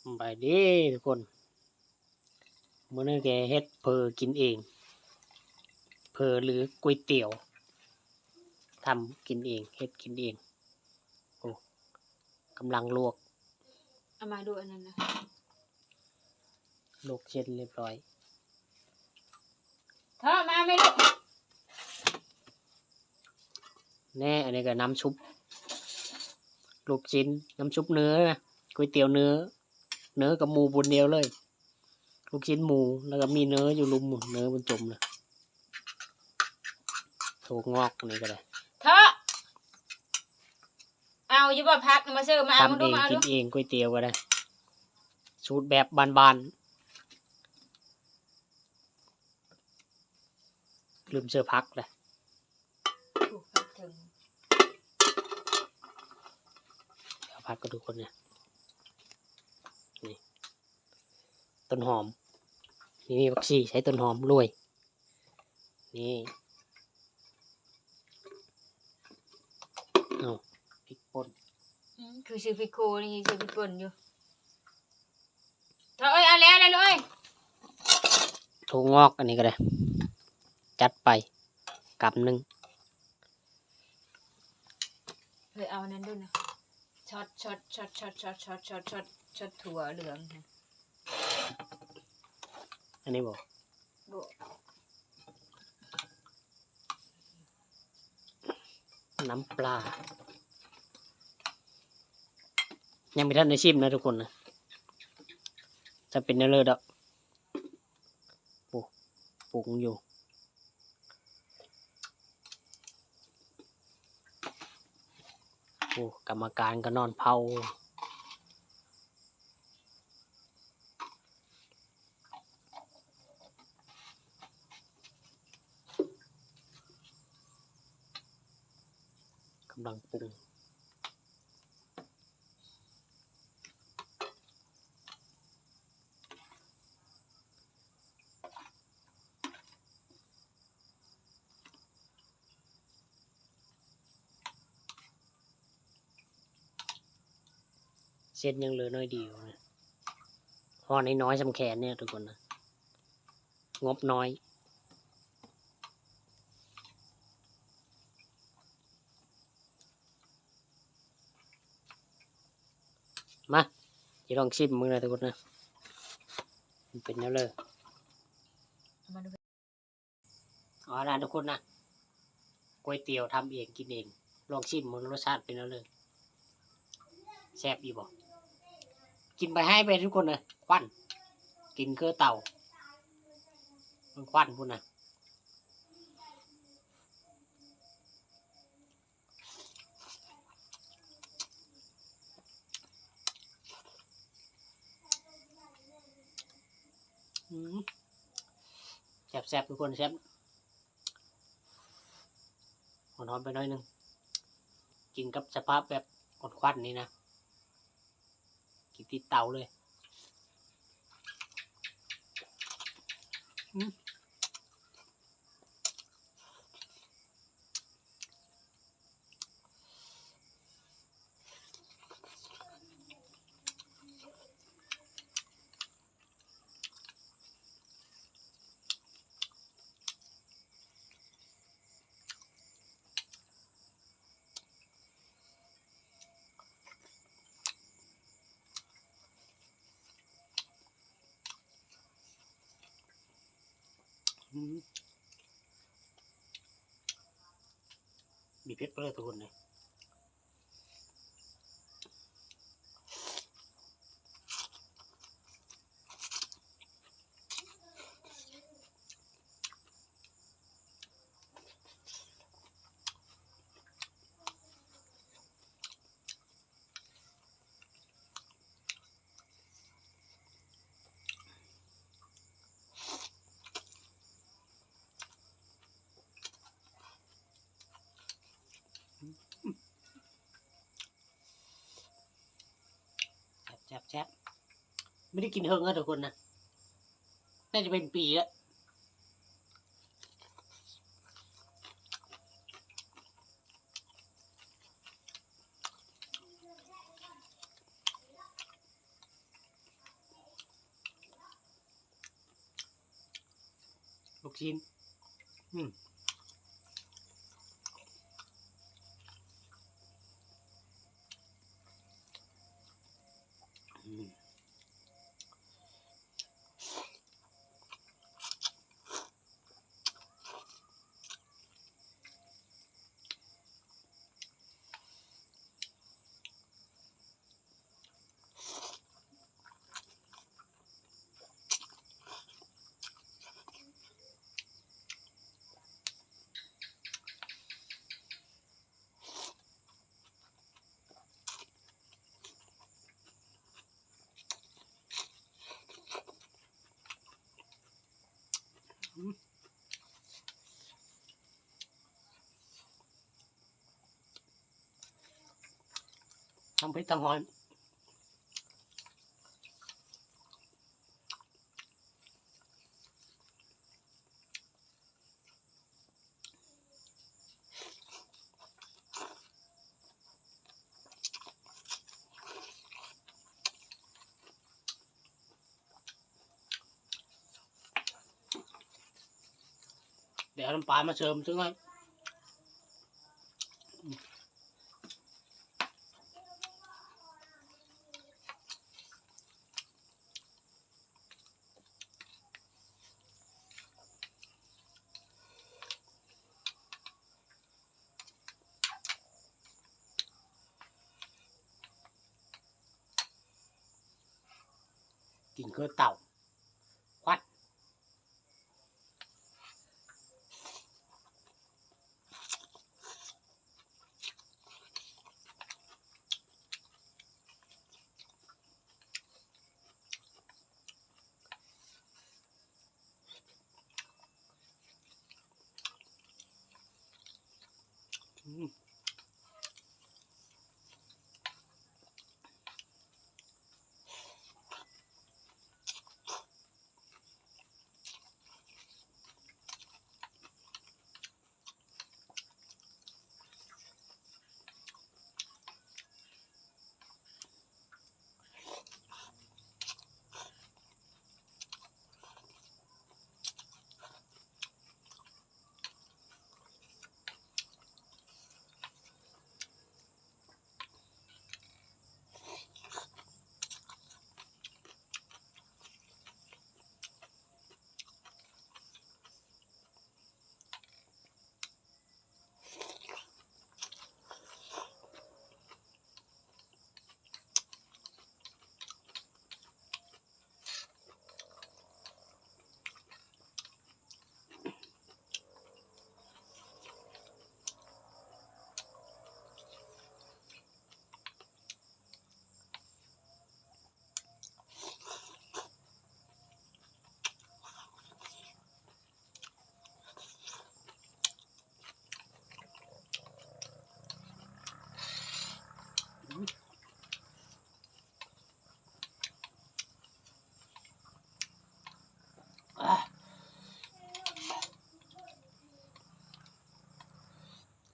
ສະບາຍດີທຸກຄົນ ມື້ນີ້ກໍເຮັດເຝີກິນເອງ ເຝີ ຫຼື ກ໋ວຍຕຽວ ທຳກິນເອງ ເຮັດກິນເອງ. ໂອ້ ກຳລັງລວກ ເອົາມາດູອັນນັ້ນນະ ລວກເສັ້ນຮຽບຮ້ອຍ. ເທາະມາແມ່ລູກ ແນ່ ອັນນີ້ກໍນ້ຳຊຸບລູກຊິ້ນ ນ້ຳຊຸບເນື້ອ ກ໋ວຍຕຽວເນື້ອ ເນື້ອກັບໝູບ່ອນດຽວເລີຍ ລູກຊິ້ນໝູ ແລ້ວກໍມີເນື້ອຢູ່ລຸ່ມ ເນື້ອມັນຈົມນະ. ຖົ່ວງອກ ອັນນີ້ກໍໄດ້ ເທາະ ເອົາຢູ່ບໍ່? ຜັກນະ ມາເຊີມາເອົາ ມາດູ ມາເອົາດູ ກິນເອງ ກ໋ວຍຕຽວກໍໄດ້ ສູດແບບບ້ານໆ. ລືມເສີຜັກແຫຼະ ໂອ້ ຜັກເຖິງ ເອົາຜັກກັນທຸກຄົນນະ. ນີ້ ຕົ້ນຫອມ ນີ້ ມີຜັກຊີ ໃສ່ຕົ້ນຫອມ ໂລຍ ນີ້ ເອົາ ພິກປົ່ນ ອືມ ຄືຊື່ພິກໂຄນີ້ ຊື່ພິກປົ່ນຢູ່. ເທາະເອີຍ ເອົາແລ້ວລະລູກເອີຍ ຖົ່ວງອກ ອັນນີ້ກໍໄດ້ ຈັດໄປກຳໜຶ່ງ. ເອີຍ ເອົາອັນນັ້ນດູນະ ຊັອດ ຊັອດ ຊັອດ ຖົ່ວເຫຼືອງ ອັນນີ້ບໍ່? ບໍ່ ນ້ຳປາ ຍັງບໍ່ທັນໄດ້ຊິມນະທຸກຄົນນະ ຈະເປັນແນວເລີດອກ. ໂອ້ ປຸງຢູ່ ໂອ້ ກຳມະການກໍນອນເຝົ້າ. ກຳລັງປຸງ ເສັ້ນຍັງເຫຼືອໜ້ອຍດຽວນະ ຫໍ່ນ້ອຍໆ ສ່ຳແຂນນີ້ທຸກຄົນນະ ງົບນ້ອຍ. ມາ ຊິລອງຊິມເບິ່ງນະທຸກຄົນນະ ມັນເປັນແນວເລີ. ເອົາລະທຸກຄົນນະ ກ໋ວຍຕຽວທຳເອງກິນເອງ ລອງຊິມເບິ່ງ ລົດຊາດເປັນແນວໃດ ແຊບຢູ່ບໍ່? ກິນໄປໃຫ້ໄປທຸກຄົນເອີຍ ຄວັນ ກິນຄືເຕົາ ເບິ່ງຄວັນພຸ້ນນະ. ອືມ ແຊບໆ ທຸກຄົນ ແຊບ ຮ້ອນໆ ໄປໜ້ອຍໜຶ່ງ ກິນກັບສະພາບແບບຄວັນໆ ນີ້ນະ. ກິນຕິດເຕົາເລີຍ ອືມ. ອືມ ມີເຜັດເລີຍທຸກຄົນເລີຍ. ແຊບໆ ແຊບ ບໍ່ໄດ້ກິນເຖິງນະທຸກຄົນນະ ໜ້າຈະເປັນປີແລ້ວ. ແ ລູກຊີ້ນ ອືມ ອືມ. ທັງເຜັດທັງຫອຍ. ດຽວເອົານ້ຳປາມາເສີມຈັກໜ້ອຍ. ກິນຄືເຕົ່າ ຄວັດ. ອືມ.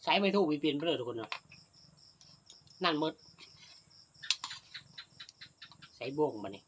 ໃຊ້ໄມ້ຖູບເປັນເດີທຸກຄົນເນາະ ນັ້ນໝົດ ໃສ່ບ່ວງບາດນີ້.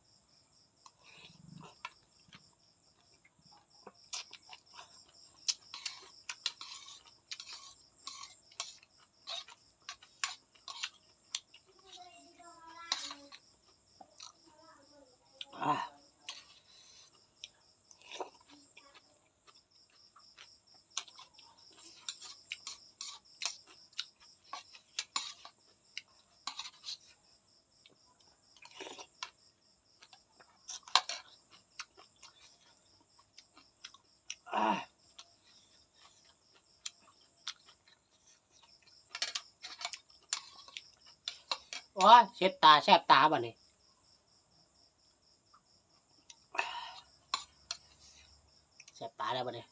ໂອ້ຍ ເຈັບຕາ ແສບຕາບາດນີ້ ແສບຕາແລ້ວບາດນີ້.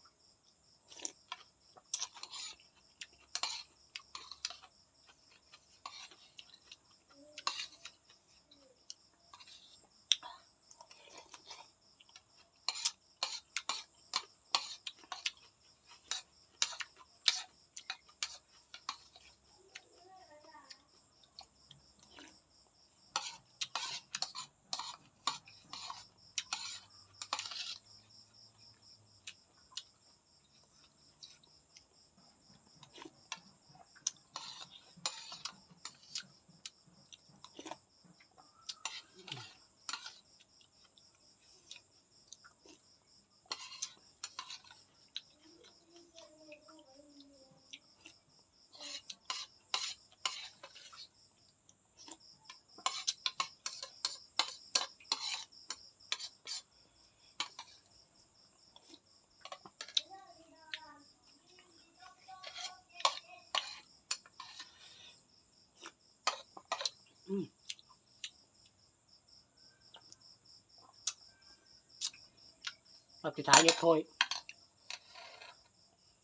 ຮອບສຸດທ້າຍຍົກຖ້ວຍ.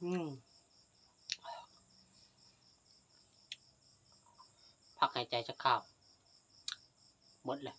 ອືມ ພັກຫາຍໃຈຈັກຄາວ. ໝົດແລ້ວ.